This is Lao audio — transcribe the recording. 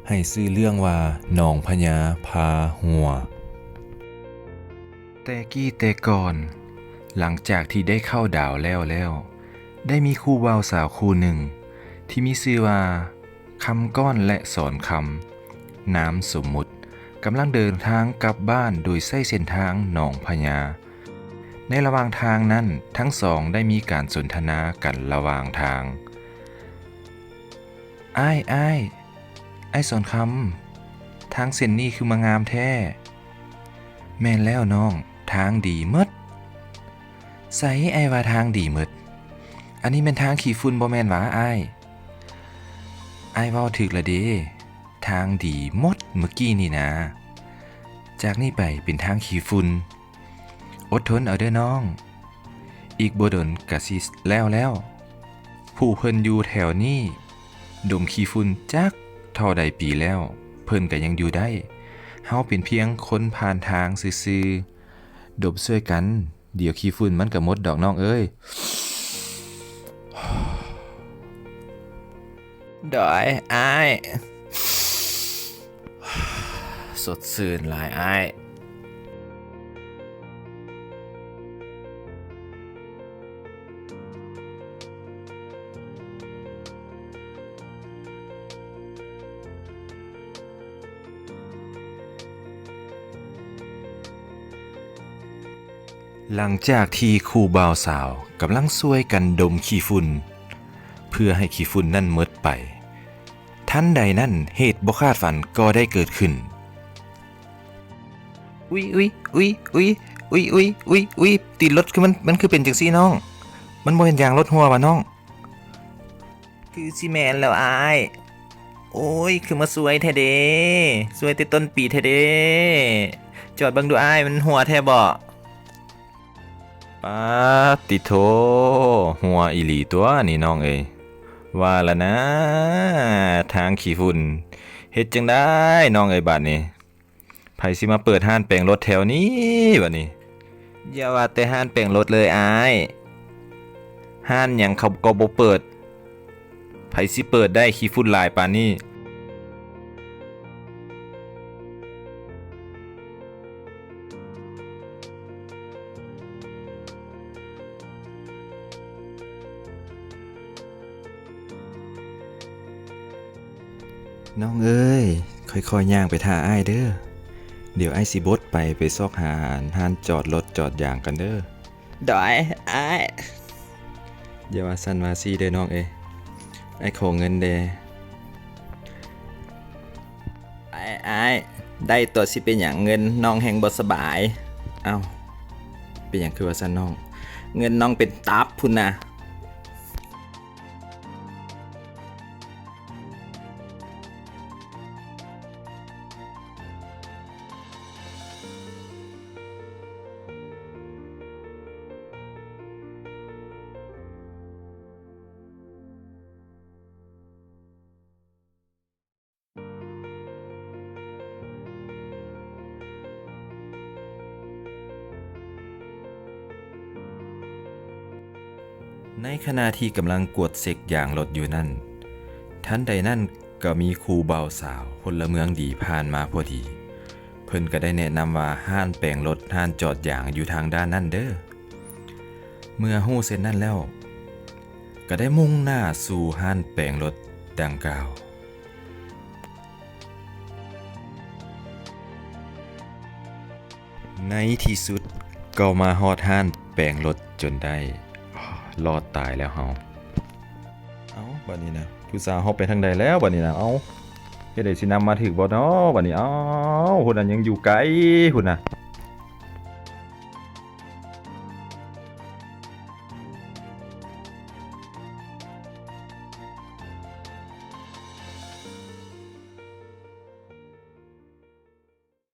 ໃຫ້ຊື່ເລື່ອງວ່າ ໜອງພະຍາພາຫົວ. ແຕ່ກີ້ແຕ່ກ່ອນ, ຫຼັງຈາກທີ່ໄດ້ເຂົ້າດາວແລ້ວແລ້ວ, ໄດ້ມີຄູ່ບ່າວສາວຄູ່ໜຶ່ງ ທີ່ມີຊື່ວ່າ ຄຳກ້ອນ ແລະ ສອນຄຳ ນາມສົມມຸດ, ກຳລັງເດີນທາງກັບບ້ານໂດຍໃຊ້ເສັ້ນທາງໜອງພະຍາ. ໃນລະຫວ່າງທາງນັ້ນ, ທັງສອງໄດ້ມີການສົນທະນາກັນລະຫວ່າງທາງ. ອ້າຍ, ອ້າຍ, ອ້າຍສອນຄຳ, ທາງເສັ້ນນີ້ຄືມາງາມແທ້. ແມ່ນແລ້ວນ້ອງ, ທາງດີໝົດ. ໃສອ້າຍວ່າທາງດີໝົດ? ອັນນີ້ແມ່ນທາງຂີ້ຝຸ່ນບໍ່ແມ່ນຫວາອ້າຍ? ອ້າຍເວົ້າຖືກລະເດ, ທາງດີໝົດເມື່ອກີ້ນີ້ນາ. ຈາກນີ້ໄປເປັນທາງຂີ້ຝຸ່ນ. ອົດທົນເອົາເດີນ້ອງ, ອີກບໍ່ດົນກະຊິແລ້ວແລ້ວ. ຜູ້ເພິ່ນຢູ່ແຖວນີ້ດົມຂີ້ຝຸ່ນຈັກເທົ່າໃດປີແລ້ວ, ເພິ່ນກະຍັງຢູ່ໄດ້. ເຮົາເປັນພຽງຄົນຜ່ານທາງຊື່ໆ. ດົມຊ່ວຍກັນ, ດຽວຂີ້ຝຸ່ນມັນກະໝົດດອກນ້ອງເອີຍ. ໂດຍ ອ້າຍ. ສົດຊື່ນຫຼາຍອ້າຍ. ຫຼັງຈາກທີ່ຄູ່ບ່າວສາວກຳລັງຊ່ວຍກັນດົມຂີ້ຝຸ່ນ ເພື່ອໃຫ້ຂີ້ຝຸ່ນນັ້ນໝົດໄປ, ທັນໃດນັ້ນເຫດບໍ່ຄາດຝັນກໍໄດ້ເກີດຂຶ້ນ. ອຸຍ ອຸຍ ອຸຍ ອຸຍ ອຸຍ ອຸຍ ອຸຍ ຕິດລົດຄືມັນ ມັນຄືເປັນຈັ່ງຊີ້ນ້ອງ? ມັນບໍ່ແມ່ນຢາງລົດຮົ່ວຫວານ້ອງ? ຄືຊິແມ່ນແລ້ວອ້າຍ. ໂອ້ຍ ຄືມາຊ່ວຍແທ້ເດ, ຊ່ວຍແຕ່ຕົ້ນປີແທ້ເດ. ຈອດເບິ່ງດູອ້າຍ, ມັນຮົ່ວແທ້ບໍ? ປາດຕິໂທ, ຮົ່ວອີ່ຫຼີຕົວະນີ້ນ້ອງເອີຍ. ວ່າລະນາ, ທາງຂີ້ຝຸ່ນ, ເຮັດຈັ່ງໃດນ້ອງເອີຍບາດນີ້? ໃຜຊິມາເປີດຮ້ານແປງລົດແຖວນີ້ບາດນີ້? ຢ່າວ່າແຕ່ຮ້ານແປງລົດເລີຍອ້າຍ, ຮ້ານຫຍັງເຂົາກໍບໍ່ເປີດ. ໃຜຊິເປີດໄດ້ ຂີ້ຝຸ່ນຫຼາຍປານນີ້? ນ້ອງເອີຍ, ຄ່ອຍໆຍ່າງໄປຖ້າອ້າຍເດີ. ດຽວອ້າຍຊິບົດໄປ, ໄປຊອກຫາຮ້ານຈອດລົດຈອດຢາງກັນເດີ. ໂດຍ ອ້າຍ. ຢ່າວ່າຊັ້ນວ່າຊີ້ເດີນ້ອງເອີຍ, ອ້າຍຂໍເງິນແດ່. ອ້າຍ, ອ້າຍ, ໄດ້ຕົວະ ຊິເປັນຫຍັງ, ເງິນນ້ອງແຮ່ງບໍ່ສະບາຍ. ເອົ້າ, ເປັນຫຍັງຄືວ່າຊັ້ນນ້ອງ? ເງິນນ້ອງເປັນຕັບພຸ້ນນະ. ໃນຂະນະທີ່ກຳລັງກວດເຊັກຢາງລົດຢູ່ນັ້ນ, ທັນໃດນັ້ນກໍມີຄູ່ບ່າວສາວພົນລະເມືອງດີຜ່ານມາພໍດີ. ເພິ່ນກໍໄດ້ແນະນຳວ່າ ຮ້ານແປງລົດ, ຮ້ານຈອດຢາງຢູ່ທາງດ້ານນັ້ນເດີ. ເມື່ອຮູ້ເຊັ່ນນັ້ນແລ້ວ, ກໍໄດ້ມຸ່ງໜ້າສູ່ຮ້ານແປງລົດດັ່ງກ່າວ. ໃນທີ່ສຸດກໍມາຮອດຮ້ານແປງລົດຈົນໄດ້. ລອດຕາຍແລ້ວເຮົາ. ເອົ້າ, ບາດນີ້ນະ, ຜູ້ສາວເຮົາໄປທາງໃດແລ້ວບາດນີ້ນະ? ເອົ້າ, ເຮັດໃດຊິນຳມາຖືກບໍ່ນໍບາດນີ້? ເອົ້າ, ພຸ້ນນະ, ຍັງຢູ່ໄກພຸ້ນນະ.